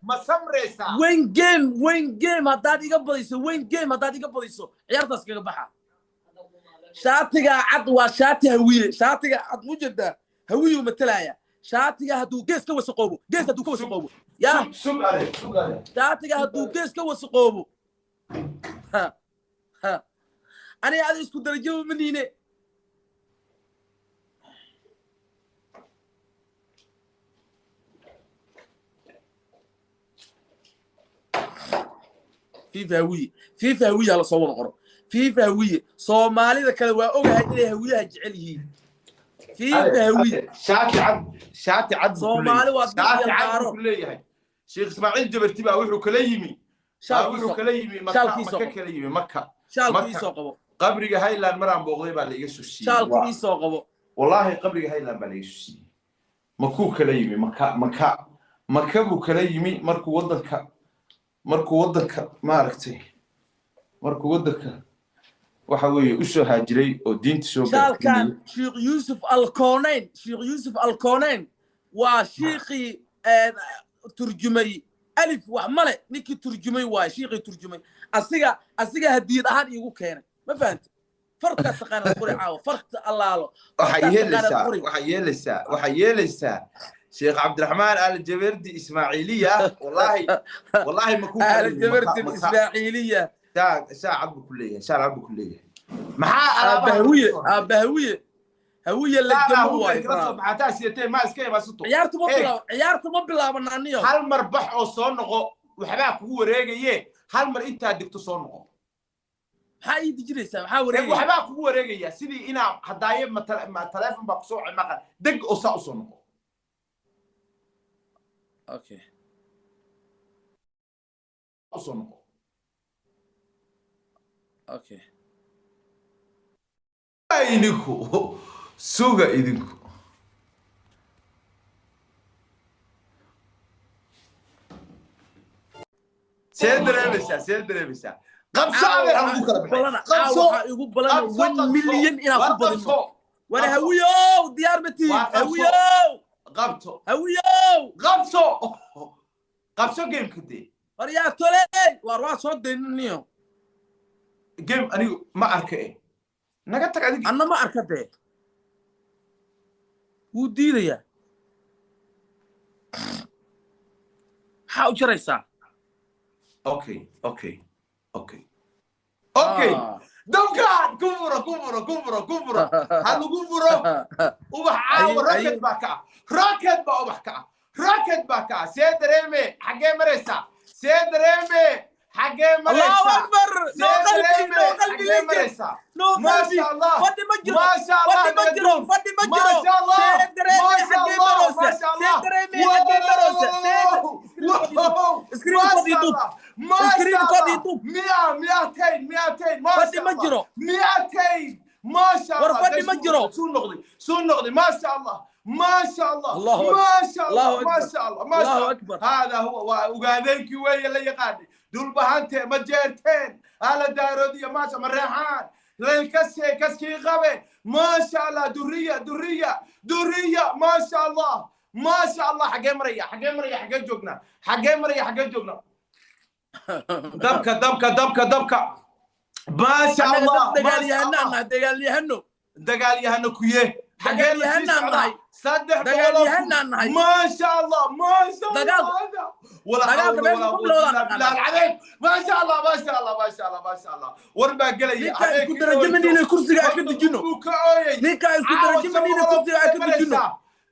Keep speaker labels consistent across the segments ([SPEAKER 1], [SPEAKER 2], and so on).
[SPEAKER 1] Ma samraysaa?
[SPEAKER 2] One game, one game haddaad iga badiso, one game haddaad iga badiso, ciyaartaas kaga baxa. Shaatiga cad waa shaati Hawiye. Shaatiga cad mujeedaa, Hawiyuu matalaya. Shaatiga hadduu gees ka wasaqoobo, gees hadduu ka wasaqoobo, yaa
[SPEAKER 1] Sug, ade, sug, ade.
[SPEAKER 2] Shaatiga hadduu gees ka wasaqoobo. Ha, ha. Aniga adi isku darajo ma niine. Fifa Hawiye, Fifa Hawiye, hala soo wada qoro Fifa Hawiye. Soomaalida kale waa ogahay inay Hawiyaha jecel yihiin. Fifa Hawiye.
[SPEAKER 1] Shaati cad, shaati cad buu ku
[SPEAKER 2] Soomaali
[SPEAKER 1] leeyahay.
[SPEAKER 2] waa dad
[SPEAKER 1] Shaati
[SPEAKER 2] iyo
[SPEAKER 1] cad buu
[SPEAKER 2] daaro.
[SPEAKER 1] ku leeyahay. Sheekh Ismaaciil Jabarti baa wuxuu kala yimi baa wuxuu
[SPEAKER 2] Shaalkiisoo
[SPEAKER 1] kala yimi Maka.
[SPEAKER 2] Shaalkiisoo
[SPEAKER 1] Maka
[SPEAKER 2] qabo.
[SPEAKER 1] kala yimi Maka.
[SPEAKER 2] Shaalku
[SPEAKER 1] Maka.
[SPEAKER 2] iisoo qabo.
[SPEAKER 1] Qabriga Highland maraan booqday baa la iga soo siiyey.
[SPEAKER 2] Shaalku iisoo qabo.
[SPEAKER 1] Wallaahi, qabriga Highland baa la iga soo siiyey. Makuu kala yimi Maka, Maka, Maka buu kala yimi markuu waddanka maaragtay, markuu waddanka waxa weeye u soo haajiray oo diinta soo
[SPEAKER 2] Shaalkan
[SPEAKER 1] gaarsiinayay.
[SPEAKER 2] Sheekh Yuusuf Alkooneyn, Sheekh Yuusuf Alkooneyn waa shiikhii turjumay Alif wax male. Ninkii turjumay waaye, shiikhii turjumay. Asiga hadiyad ahaan iigu keenay, ma fahanta? Fartaad taqaanad qori caawa, farta allaalo.
[SPEAKER 1] Waxaa
[SPEAKER 2] Fartaad taqaanad
[SPEAKER 1] yeelaysaa
[SPEAKER 2] qori.
[SPEAKER 1] Waxaa yeelaysaa Sheekh Cabdiraxmaan Aljabardi Ismaaciiliya. Wallaahi, wallaahi, makuu kala yimi Maka.
[SPEAKER 2] Aljabarti.
[SPEAKER 1] Maka.
[SPEAKER 2] Ismaaciiliya.
[SPEAKER 1] Saa cad buu ku leeyahay, shaal cad buu ku leeyahay. Maxaa alaabaha
[SPEAKER 2] Aabbahawiye.
[SPEAKER 1] lagu soo raray?
[SPEAKER 2] Aabbahawiye, Hawiye la
[SPEAKER 1] Saalaa
[SPEAKER 2] jamo waaye.
[SPEAKER 1] hubay kala soo baxataa sidatee ma iska imasato.
[SPEAKER 2] Ciyaartu ma
[SPEAKER 1] Eeg.
[SPEAKER 2] bilaab, ciyaartu ma bilaaban aniyo.
[SPEAKER 1] Hal mar bax oo soo noqo, waxbaa kugu wareegaye. Hal mar intaad degto soo noqo.
[SPEAKER 2] Maxaa ii dijinaysaa? Maxaa
[SPEAKER 1] Eeg,
[SPEAKER 2] wareegaya?
[SPEAKER 1] Waxbaa kugu wareegaya sidii inaa hadaaye ma taleefon baa kusoo maqan. Deg oo saa usoo noqo.
[SPEAKER 2] Okay.
[SPEAKER 1] Usoo noqo.
[SPEAKER 2] Okay.
[SPEAKER 1] Idinku suga, idinku see dareemaysaa, see dareemaysaa? Qabso, adeer, aan ugu kala baxay. Qabso.
[SPEAKER 2] Waxaa igu balana
[SPEAKER 1] Qabso,
[SPEAKER 2] 1
[SPEAKER 1] qabso.
[SPEAKER 2] milyan inaan
[SPEAKER 1] War
[SPEAKER 2] ku badino.
[SPEAKER 1] Qabso.
[SPEAKER 2] War.
[SPEAKER 1] Qabso.
[SPEAKER 2] Hawiyow, diyaar ma tihin?
[SPEAKER 1] Waa qabso.
[SPEAKER 2] Hawiyow.
[SPEAKER 1] Qabto.
[SPEAKER 2] Hawiyow.
[SPEAKER 1] Qabso, qabso gameka dee.
[SPEAKER 2] War yaa toley, war waa soo dayniniyo.
[SPEAKER 1] Game anigu ma arka eh, naga tag adig.
[SPEAKER 2] Anna ma arka dee, wuu diidayaa. Maxaa u jaraysaa?
[SPEAKER 1] Okay. Dabkaan ku furo, ku furo, ku furo, ku furo, ha lagu furo ubax caawa. Rocket baa ka ah, rocket baa ubax ka ah, rocket baa ka ah. See dareeme? Xaggee maraysaa? See dareeme? Xaggee
[SPEAKER 2] Allahu
[SPEAKER 1] maraysaa?
[SPEAKER 2] akbar.
[SPEAKER 1] See
[SPEAKER 2] Noo qalbi.
[SPEAKER 1] dareeme?
[SPEAKER 2] Noo qalbi.
[SPEAKER 1] Xaggee
[SPEAKER 2] Legend.
[SPEAKER 1] maraysaa?
[SPEAKER 2] Noo qalbi.
[SPEAKER 1] Maasha Allah.
[SPEAKER 2] Fadhi ma jiro.
[SPEAKER 1] Maasha Allah.
[SPEAKER 2] Fadhi ma jiro, fadhi ma jiro.
[SPEAKER 1] Maasha Allah.
[SPEAKER 2] See dareeme?
[SPEAKER 1] Maasha
[SPEAKER 2] Xaggee
[SPEAKER 1] Allah.
[SPEAKER 2] maraysa?
[SPEAKER 1] Maasha
[SPEAKER 2] See
[SPEAKER 1] Allah.
[SPEAKER 2] dareeme? Xaggee maraysa? Screen code YouTube. Screen code YouTube.
[SPEAKER 1] Miya miyaatayn, miyaatayn?
[SPEAKER 2] Fadhi ma jiro.
[SPEAKER 1] Miyaatayn? Maasha
[SPEAKER 2] War
[SPEAKER 1] Allah.
[SPEAKER 2] fadhi ma jiro.
[SPEAKER 1] Suu noqday, suu noqday. Maasha Allah, maasha Allah.
[SPEAKER 2] Allahu akbar.
[SPEAKER 1] Maasha Allah.
[SPEAKER 2] Allahu akbar.
[SPEAKER 1] Maasha Allah, maasha
[SPEAKER 2] Allahu
[SPEAKER 1] Allah.
[SPEAKER 2] akbar.
[SPEAKER 1] Hada huwa waa ugaadeenkii weeye la yaqaanay. Dhulbahante, ma jeerteen, ala Daaroodiya, maasha, ma reexaan, leelkase kaskii qabe. Maasha Allah, duriya, duriya, duriya. Maasha Allah, maasha Allah. Xaggee maraya? Xaggee maraya? Xaggee joognaa? Xaggee maraya? Xaggee joognaa? Dabka, dabka, dabka, dabka. Maasha
[SPEAKER 2] Annaga
[SPEAKER 1] Allah.
[SPEAKER 2] dad
[SPEAKER 1] Maasha
[SPEAKER 2] dagaalyahanaan
[SPEAKER 1] Allah.
[SPEAKER 2] nahay, dagaalyahano.
[SPEAKER 1] Dagaalyahano kuye? Xaggee la sii
[SPEAKER 2] Dagaalyahanaan
[SPEAKER 1] socdaa?
[SPEAKER 2] nahay.
[SPEAKER 1] 300.
[SPEAKER 2] Dagaalyahanaan nahay.
[SPEAKER 1] Maasha Allah, maasha Allah. Wala
[SPEAKER 2] Dagaalka
[SPEAKER 1] xawla
[SPEAKER 2] meesha
[SPEAKER 1] walaa
[SPEAKER 2] ku
[SPEAKER 1] quwwata
[SPEAKER 2] bilowdaan
[SPEAKER 1] illa
[SPEAKER 2] naqaanaa.
[SPEAKER 1] billah alcadiim. Maasha Allah, maasha Allah, maasha Allah, maasha Allah. War baa gelaya.
[SPEAKER 2] Ninkaa isku darajo maniina kursiga aan ka dejino.
[SPEAKER 1] Buu ka ooyay.
[SPEAKER 2] Ninkaa isku darajo maniina kursiga aan ka dejino.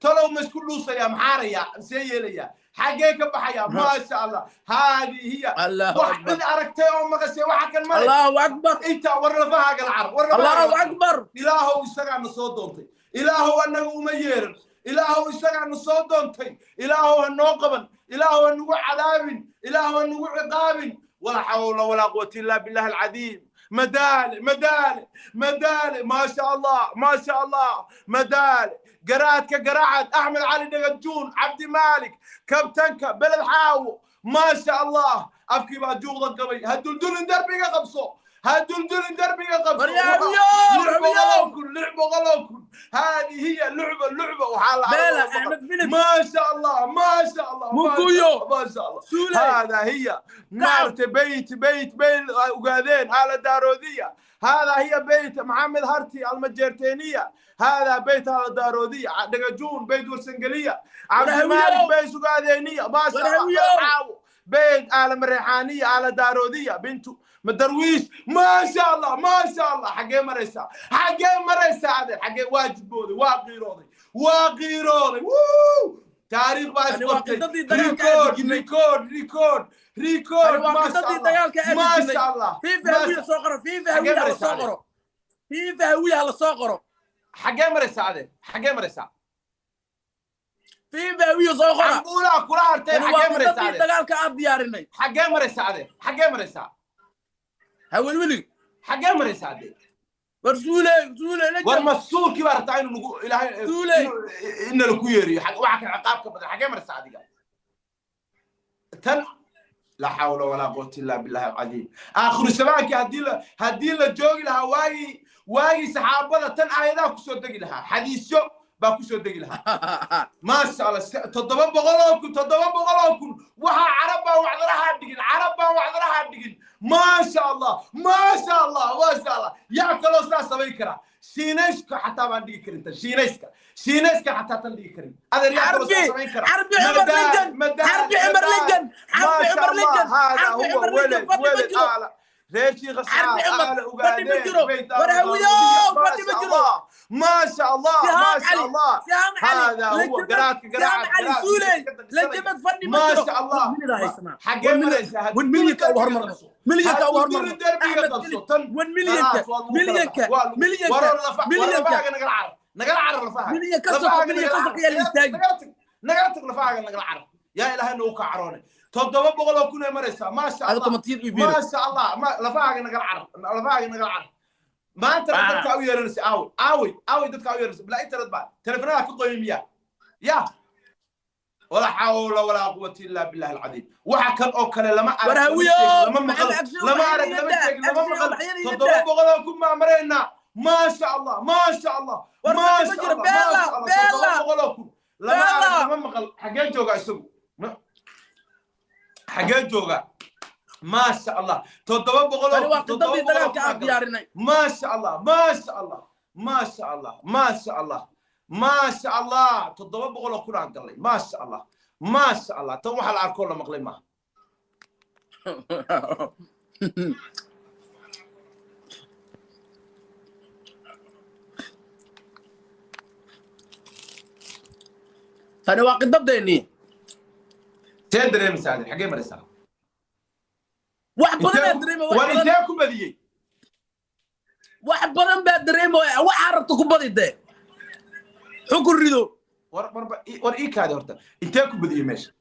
[SPEAKER 1] Talow ma isku dhuusaya? Maxaaraya? See yeelaya? Xaggee ka baxaya? Maasha Allah, haadihi hiya.
[SPEAKER 2] Allahu
[SPEAKER 1] Wax
[SPEAKER 2] akbar.
[SPEAKER 1] cid aragtay oo maqashay waxa kan male.
[SPEAKER 2] Allahu akbar.
[SPEAKER 1] Inta war lafahaaga la car, war lafahaaga
[SPEAKER 2] Allahu
[SPEAKER 1] la car.
[SPEAKER 2] akbar.
[SPEAKER 1] Ilaahow, isagaa na soo doontay. Ilaahow, annaga uma yeeran. Ilaahow, isagaa na soo doontay. Ilaahow, ha noo qaban. Ilaahow, ha nagu cadaabin. Ilaahow, ha nagu ciqaabin. Walaa xawla walaa quwata illa billahi alcadiim. Madaale, madaale, madaale. Maasha Allah, maasha Allah. Madaale, garaadka, garaacad Axmed Cali Dhagajuun, Cabdi Maalik, kabtanka Beled Xaawo. Maasha Allah. Afkii baa juuqda gabay. Ha duldulin, darbiga qabso. Ha duldulin, derbiga qabso.
[SPEAKER 2] Waryaabiyo,
[SPEAKER 1] 600,000, 600,000. هذه هي لعبة لعبة وحالة.
[SPEAKER 2] Beela Axmed Philip.
[SPEAKER 1] ما شاء الله، ما شاء الله، ما
[SPEAKER 2] Muguyo.
[SPEAKER 1] شاء الله، ما شاء الله.
[SPEAKER 2] Suuley.
[SPEAKER 1] هذا هي مارت بيت بيت بيت وقادين على دارودية. هذا هي بيت محمد هرتي المجرتينية. هذا بيت على دارودية دقجون، بيت ورسنقلية عبد المالك، بيت سقادينية، ما شاء الله.
[SPEAKER 2] ورهويو.
[SPEAKER 1] بيت آل مريحانية على دارودية بنتو مدرويش. ما شاء الله، ما شاء الله. حقين مريسا، حقين مريسا هذا حقين واجب بودي واقيرودي واقيرودي ووو taariikh baa
[SPEAKER 2] Tani waa
[SPEAKER 1] isqortay.
[SPEAKER 2] qidadii dagaalka
[SPEAKER 1] Record,
[SPEAKER 2] aad dejinay.
[SPEAKER 1] record, record, record.
[SPEAKER 2] Tani waa
[SPEAKER 1] ما شاء
[SPEAKER 2] qidadii
[SPEAKER 1] الله،
[SPEAKER 2] dagaalka aad
[SPEAKER 1] ما
[SPEAKER 2] dejinay.
[SPEAKER 1] شاء الله.
[SPEAKER 2] Fiifa
[SPEAKER 1] ما
[SPEAKER 2] Hawiya
[SPEAKER 1] شاء-
[SPEAKER 2] soo qoro. Fiifa
[SPEAKER 1] Xagee
[SPEAKER 2] Hawiya hala
[SPEAKER 1] maraysaa
[SPEAKER 2] soo
[SPEAKER 1] ade?
[SPEAKER 2] qoro. Fiifa Hawiya hala soo qoro.
[SPEAKER 1] Xagee maraysaa adeer? Xagee maraysaa?
[SPEAKER 2] Fiifa Hawiya soo qora.
[SPEAKER 1] Cambuulaa kula hartay.
[SPEAKER 2] Tani waa
[SPEAKER 1] Xagee maraysaa
[SPEAKER 2] qidadii
[SPEAKER 1] adeer?
[SPEAKER 2] dagaalka aad diyaarinay.
[SPEAKER 1] Xagee maraysaa adeer? Xagee maraysaa?
[SPEAKER 2] Hawelweli.
[SPEAKER 1] Xagee maraysaa adeer?
[SPEAKER 2] War Suuley, Suuley la
[SPEAKER 1] War
[SPEAKER 2] jab.
[SPEAKER 1] Masuulkii baa rabtaa inuu nagu ilaahay
[SPEAKER 2] Suuley.
[SPEAKER 1] Inna laku yeeriyo. Waxa kan ciqaab ka badan. Xagee maraysaa adiga tan? لا حول ولا قوة إلا بالله العظيم. آخر زمانك haddii la joogi lahaa waagii saxaabada, tan aayadaha kusoo degi lahaa, xadiisyo baa kusoo degi lahaa. Maasha Allah. 700,000, 700,000. Waxaa carab baan wacdaraha dhigin, carab baan wacdaraha dhigin. Maasha Allah, maasha Allah, maasha Allah. Yaa kaloo saa samayn kara? Shiinayska xataa baan dhigi karin tan. Shiinayska, shiinayska xataa tan dhigi karin adeer. Yaa kaloo saa
[SPEAKER 2] Xarbi,
[SPEAKER 1] samayn kara?
[SPEAKER 2] Xarbi Cumar
[SPEAKER 1] Madaan,
[SPEAKER 2] Lejan,
[SPEAKER 1] madaan,
[SPEAKER 2] Xarbi Cumar
[SPEAKER 1] madaan.
[SPEAKER 2] Lejan, Xarbi
[SPEAKER 1] ما شاء
[SPEAKER 2] Cumar
[SPEAKER 1] الله.
[SPEAKER 2] Lejan,
[SPEAKER 1] هذا
[SPEAKER 2] Xarbi
[SPEAKER 1] هو
[SPEAKER 2] Cumar Lejan,
[SPEAKER 1] ولد
[SPEAKER 2] fadhi ma
[SPEAKER 1] ولد
[SPEAKER 2] jiro.
[SPEAKER 1] آلة reer Shiikha.
[SPEAKER 2] Xarbi Cumar,
[SPEAKER 1] آل
[SPEAKER 2] fadhi ma jiro.
[SPEAKER 1] بيت
[SPEAKER 2] War
[SPEAKER 1] آل
[SPEAKER 2] Hawiyo,
[SPEAKER 1] ما
[SPEAKER 2] fadhi ma
[SPEAKER 1] شاء
[SPEAKER 2] jiro.
[SPEAKER 1] الله، ما شاء الله، ما
[SPEAKER 2] Sihaam
[SPEAKER 1] شاء
[SPEAKER 2] Cali,
[SPEAKER 1] الله.
[SPEAKER 2] Sihaam Cali,
[SPEAKER 1] هذا هو
[SPEAKER 2] Lejamad,
[SPEAKER 1] قراءة
[SPEAKER 2] Sihaam
[SPEAKER 1] قراءة
[SPEAKER 2] Cali
[SPEAKER 1] قراءة
[SPEAKER 2] Suuley, Lejamad fadhi ma
[SPEAKER 1] ما
[SPEAKER 2] jiro.
[SPEAKER 1] شاء الله.
[SPEAKER 2] Milyan haysanaa.
[SPEAKER 1] xagee maraysaa?
[SPEAKER 2] Wan milyanka ugu hormarno. Milyanka ugu hormarno. Axmed Philip, wan milyanka, milyanka, milyanka, milyanka.
[SPEAKER 1] Nagala carar, nagala carar lafaha.
[SPEAKER 2] Milyan ka soko, milyan ka soko yaa la istaagi.
[SPEAKER 1] Nagala tag lafahaaga, nagala carar. Yaa ilaahay nagu ka caroone. 700,000 ay maraysaa. Maasha
[SPEAKER 2] Adiga
[SPEAKER 1] Allah.
[SPEAKER 2] komentiyada ii fiiri.
[SPEAKER 1] Maasha Allah. Lafahaaga nagala carar, lafahaaga nagala carar. Maanta dadka u yeeranaysa aawey, aawey, aawey dadka u yeeranaysa? Bilaa internet baa telefoonada ka qoyay miya? Ya ولا حول ولا قوة إلا بالله العظيم. Waxa kan oo kale lama arag,
[SPEAKER 2] War
[SPEAKER 1] lama
[SPEAKER 2] Hawiyo,
[SPEAKER 1] sheegin, lama maqal,
[SPEAKER 2] Maxamed Agshiyo,
[SPEAKER 1] lama
[SPEAKER 2] waxay
[SPEAKER 1] arag, lama
[SPEAKER 2] niyadda,
[SPEAKER 1] sheegin, lama
[SPEAKER 2] Agshiyo,
[SPEAKER 1] maqal.
[SPEAKER 2] waxay niyadda.
[SPEAKER 1] 700,000 baan maraynaa. Maasha Allah, maasha Allah,
[SPEAKER 2] War fadhi ma
[SPEAKER 1] maasha
[SPEAKER 2] jiro.
[SPEAKER 1] Allah,
[SPEAKER 2] Beela,
[SPEAKER 1] maasha Allah.
[SPEAKER 2] Beela.
[SPEAKER 1] 700,000 lama arag,
[SPEAKER 2] Beela.
[SPEAKER 1] lama maqal. Xagee jooga isagu? Xagee jooga? Maasha Allah, 700
[SPEAKER 2] Tani waa
[SPEAKER 1] kun, toddoba
[SPEAKER 2] qidadii
[SPEAKER 1] boqol oo
[SPEAKER 2] dagaalka
[SPEAKER 1] kun
[SPEAKER 2] aad
[SPEAKER 1] baan galay.
[SPEAKER 2] diyaarinay.
[SPEAKER 1] ما شاء الله، ما شاء الله، ما شاء الله، ما شاء الله، ما شاء الله. 700,000 aan galnay. ما شاء الله، ما شاء الله. Tan waxa la arkoo la maqlay maaha.
[SPEAKER 2] Tani waa qidadeennii.
[SPEAKER 1] See dareemaysaa adeer? Xaggee maraysaa?
[SPEAKER 2] Wax badan baa dareema, wax
[SPEAKER 1] War
[SPEAKER 2] badan.
[SPEAKER 1] Intee ku badiyey?
[SPEAKER 2] Wax badan baa dareemaya. Waxaa rabta ku badi dee, xukun rido.
[SPEAKER 1] War war war, ii kaadi horta. Intee ku badiyey meesha?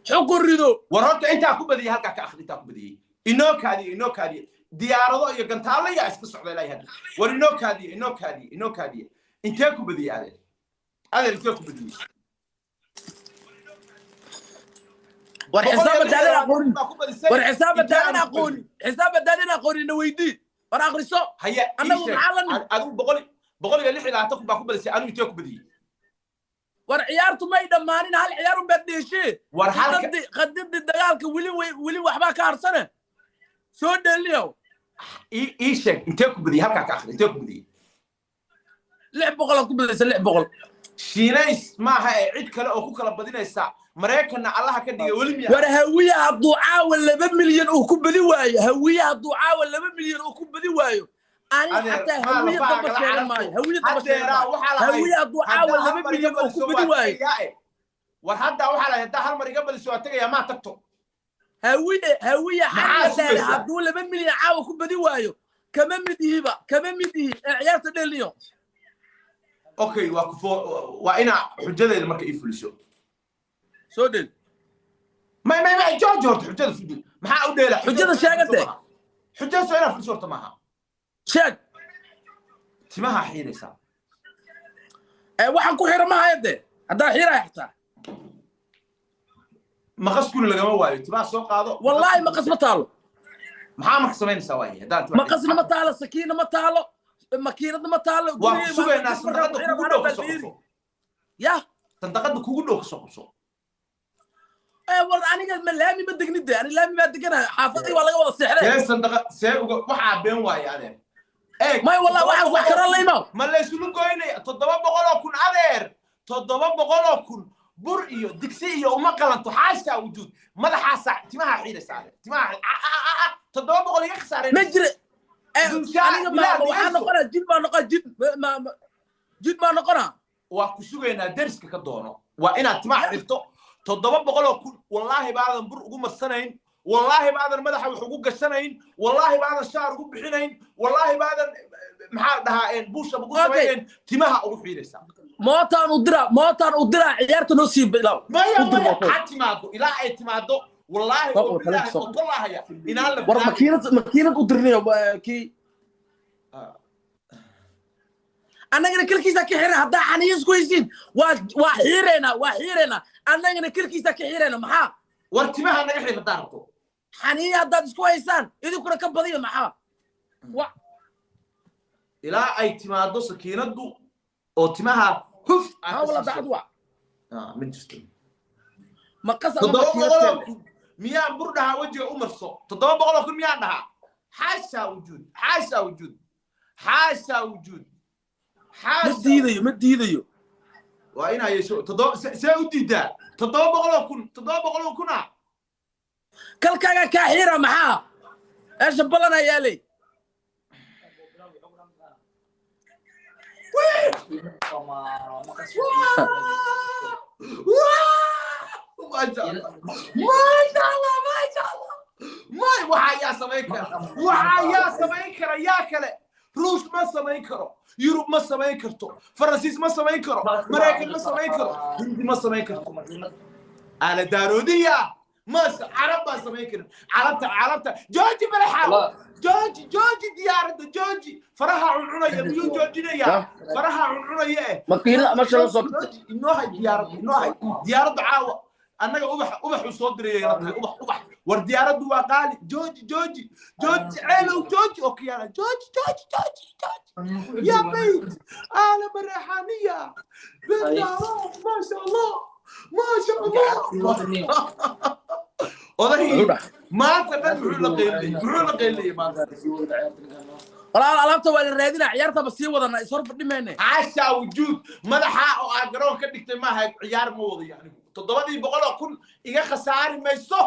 [SPEAKER 2] Xukun rido.
[SPEAKER 1] War horta intaa ku badiyey halkaa ka akhri. Intaa ku badiyey inoo kaadiye, inoo kaadiye. Diyaarado iyo gantaallo yaa iska socda ilaahay hadda. War inoo kaadiye, inoo kaadiye, inoo kaadiye. Intee ku badiyey adeer? Adeer, intee ku badiyey?
[SPEAKER 2] War xisaab hadaadan aqoonin,
[SPEAKER 1] Baa ku badisay.
[SPEAKER 2] war xisaab
[SPEAKER 1] Intee
[SPEAKER 2] hadaadan
[SPEAKER 1] aan ku
[SPEAKER 2] aqoonin, xisaab hadaadan aqoonin na weydii. War akhriso.
[SPEAKER 1] Haya, ii
[SPEAKER 2] Annagu
[SPEAKER 1] sheeg.
[SPEAKER 2] maxaa la nimid?
[SPEAKER 1] Adigu 126,000 baa ku badisay. Anigu intee ku badiyey?
[SPEAKER 2] War ciyaartu may dhammaanin, hal ciyaar un baad dheeshee.
[SPEAKER 1] War halka
[SPEAKER 2] Qadadii dagaalka weli weli waxbaa ka harsane, soo dheeliyow.
[SPEAKER 1] Ii sheeg intee ku badiyey. Halkaa ka akhri intee ku badiyey.
[SPEAKER 2] 600 aad ku badaysa, 600.
[SPEAKER 1] Shiinays maaha ee cid kale oo ku kala badinaysa. Maraykanna Allaha ka dhigay weli miya?
[SPEAKER 2] War Hawiye hadduu caawa 2 milyan uu ku badi waayo, Hawiye hadduu caawa 2 milyan uu ku badi waayo, ani
[SPEAKER 1] Adeer,
[SPEAKER 2] xataa
[SPEAKER 1] maa
[SPEAKER 2] Hawiye
[SPEAKER 1] lafahaaga
[SPEAKER 2] damba
[SPEAKER 1] la
[SPEAKER 2] sheegan
[SPEAKER 1] cararto.
[SPEAKER 2] maayo, Hawiye damba sheegan
[SPEAKER 1] Haddeeraa
[SPEAKER 2] maayo.
[SPEAKER 1] waxaa lahayd
[SPEAKER 2] Hawiye hadduu caawa
[SPEAKER 1] haddaa
[SPEAKER 2] laba
[SPEAKER 1] hal mar iga
[SPEAKER 2] milyan uu ku
[SPEAKER 1] badiso
[SPEAKER 2] badi
[SPEAKER 1] waa
[SPEAKER 2] waayo.
[SPEAKER 1] tegayaa e. War haddaa waxaa lahayd haddaa hal mar iga badiso waa tegayaa. Maa tagto?
[SPEAKER 2] Hawiye, Hawiye
[SPEAKER 1] Maxaa
[SPEAKER 2] xasan
[SPEAKER 1] sugaysaa?
[SPEAKER 2] Hadduu 2 milyan caawa ku badi waayo, kama mid ihiba, kama mid ihi ee ciyaarta dheeliyo.
[SPEAKER 1] Okay, waa kufo, waa inaa xujadeeda marka ii fuliso.
[SPEAKER 2] Soo dhel.
[SPEAKER 1] May, may, may, jooji horta. Xujada fuli. Maxaa u dheela?
[SPEAKER 2] Xujada sheegate.
[SPEAKER 1] Xujada soo inaa fuliso horta maaha.
[SPEAKER 2] Sheeg.
[SPEAKER 1] Timaha xiiraysaa.
[SPEAKER 2] Ee waxaan ku xira ma haya dee, haddaa xiraya xitaa.
[SPEAKER 1] Maqas kuli lagama waayo. Timaha soo qaado.
[SPEAKER 2] Wallaahi maqas ma taalo.
[SPEAKER 1] Maxaa marka samaynaysaa waaye haddaan timaha?
[SPEAKER 2] Maqasna ma taalo, sakiina ma taalo, makiinadna ma taalo.
[SPEAKER 1] Waa ku sugaynaa. Sandaqada kugu dhow kasoo qabso.
[SPEAKER 2] Ya.
[SPEAKER 1] Sandaqada kugu dhow kasoo qabso.
[SPEAKER 2] War aniga ma laami ma degnide, ani laami baa deganahay, xaafadii waa laga wada seexday.
[SPEAKER 1] See sandaqa see uga waxaa been waaye, adeer, eeg.
[SPEAKER 2] May, wallah, waxaas wax karo la imaw.
[SPEAKER 1] Ma laysulu goynaya 700,000, adeer? 700,000 bur iyo digsi iyo uma qalanto. Xaashaa wujuud, madaxaasa timaha xiidaysa, adeer, timaha 700 iga khasaareen.
[SPEAKER 2] Ma jira.
[SPEAKER 1] Dulshaa,
[SPEAKER 2] aniga ma
[SPEAKER 1] Bilaal,
[SPEAKER 2] waxaa
[SPEAKER 1] dhegeyso.
[SPEAKER 2] Noqonaa jid baa noqona, jid jid baa noqonaa.
[SPEAKER 1] Waa ku sugaynaa, deriska ka doono. Waa inaad timaha xirto. 700,000, wallaahi baadan bur ugu marsanayn, wallaahi baadan madaxa wax ugu gashanayn, wallaahi baadan shaar ugu bixinayn, wallaahi baadan, maxaa la dhahaa, buusha ugu samaynayn, timaha ugu xiidaysaa.
[SPEAKER 2] Mootaan u diraa, mootaan u diraa, ciyaarta noo sii bilaw.
[SPEAKER 1] Maya.
[SPEAKER 2] U dir
[SPEAKER 1] Maya.
[SPEAKER 2] mootada.
[SPEAKER 1] Ha timaado, ilaa ay timaado, wallaahi
[SPEAKER 2] Soo
[SPEAKER 1] oo
[SPEAKER 2] qabo,
[SPEAKER 1] bilaahi
[SPEAKER 2] soo
[SPEAKER 1] oo tollahaya inaan la
[SPEAKER 2] war
[SPEAKER 1] bilaabin.
[SPEAKER 2] Makiinad u dirnayo kii. Annagana kelkiisa ka xiran. Haddaa xaniyo isku haysiin, waa xiireynaa, waa xiireynaa. Annagana kelkiisa ka xiireyna, maxaa?
[SPEAKER 1] War timaha naga xir haddaa rabto.
[SPEAKER 2] Xaniyo haddaad isku haysaan, idinkuna ka badiyo, maxaa wa?
[SPEAKER 1] Ilaa ay timaado sakiinadu oo timaha huf aad
[SPEAKER 2] haa
[SPEAKER 1] ka
[SPEAKER 2] wala
[SPEAKER 1] siiso.
[SPEAKER 2] Dacad wa.
[SPEAKER 1] Ah, ma jirto.
[SPEAKER 2] Maqas ama
[SPEAKER 1] toddoba
[SPEAKER 2] makiinad
[SPEAKER 1] boqol oo
[SPEAKER 2] keene.
[SPEAKER 1] kun miyaan bur dhahaa wejiga u marso? 700,000 miyaan dhahaa? Xaashaa wujuud, xaashaa wujuud, xaashaa wujuud.
[SPEAKER 2] Ma
[SPEAKER 1] xaasha
[SPEAKER 2] diidayo, ma diidayo.
[SPEAKER 1] Waa inaa yeesho toddoba. See u diidaa 700,000? 700,000 a.
[SPEAKER 2] Kalkaaga kaa xiira, maxaa meesha balan ayaa ley?
[SPEAKER 1] Maasha Allah, maasha Allah, maasha Allah. May, waxaa yaa samayn kara? Waxaa yaa samayn kara? Yaa kale? Ruush ma samayn karo, Yurub ma samayn karto, Faransiis ma samayn karo, Maraykan ma samayn karo, Hindi ma samayn karto, ala daaroodiya mas carab baan samayn karin. Carabta, carabta jooji, balaxaawo jooji, jooji diyaaradda jooji. Faraha cuncunaya miyuu joojinayaa? Faraha cuncunaya eh.
[SPEAKER 2] Makiinad masha la soo.
[SPEAKER 1] Jooji, inoo hay diyaaradda, inoo hay diyaaradda. Caawa annaga ubax ubaxuu soo dirayay la tahay, ubax ubax. War diyaaraddu waa qaali. Jooji, jooji, jooji, ceelow jooji, oo kiyaana jooji, jooji, jooji, jooji. يا بيت عالم الريحانية بيت، ما شاء الله، ما شاء الله. Oday maanta dhan muxuu la qeyliyey? Muxuu la qeyliyey maanta?
[SPEAKER 2] Walaal, alaabta waa la raadinaa, ciyaartaba sii wadana, is hor fadhi mayne.
[SPEAKER 1] Xaashaa wujuud, madaxa oo aad garoon ka dhigtay maaha. Ciyaar ma wadayo anigu. 700,000 iga khasaari mayso.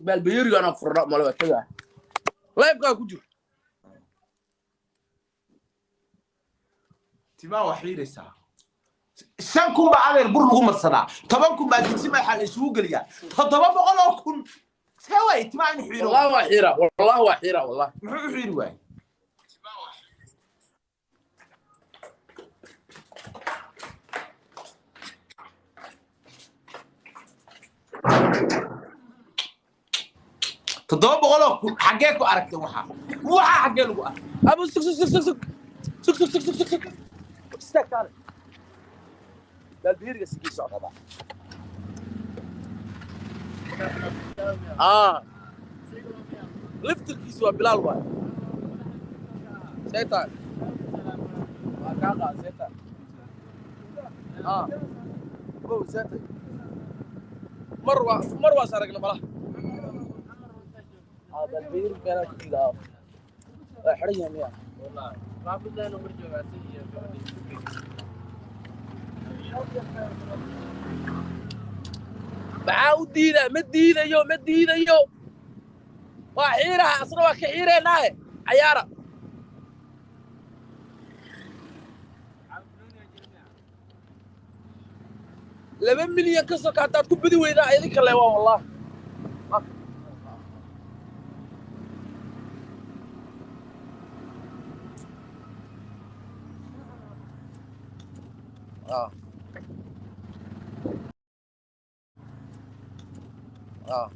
[SPEAKER 2] Baalbayeriga anaa furna male, waa tagaa, livekaa ku jiro.
[SPEAKER 1] Timaa waa xiiraysaa. 5,000 baa, adeer, bur lagu marsadaa, 10,000 baa digsi madaxa la isugu geliyaa. 700,000 see waay timaa inu xiiro?
[SPEAKER 2] Wallahi waa xiira, wallahi waa xiira, wallahi.
[SPEAKER 1] Muxuu u xiiri waayey? 700,000 xaggee ku aragtay? Waxaa xaggee lagu arkay?
[SPEAKER 2] Abu, sug, sug, sug, sug, sug, sug, sug, sug, sug, sug, sug, istaag, kaale. Baalbayeriga sigii socdaa. Liftirkiisu waa Bilaal waay. Seytan waa kaa qaad seytan. Bow seytan, mar waa mar waas aragna malaha. Baalbayeriga meelaa ku jira waa xidhan yahay miya? Maxaa u diidaa? Ma diidayo, ma diidayo, waa xiiraha, asna waa ka xiireynaaye cayaara. 2 milyan ka soka haddaad ku badi weydaa, idinka le waa wallahi. Ah. Ah.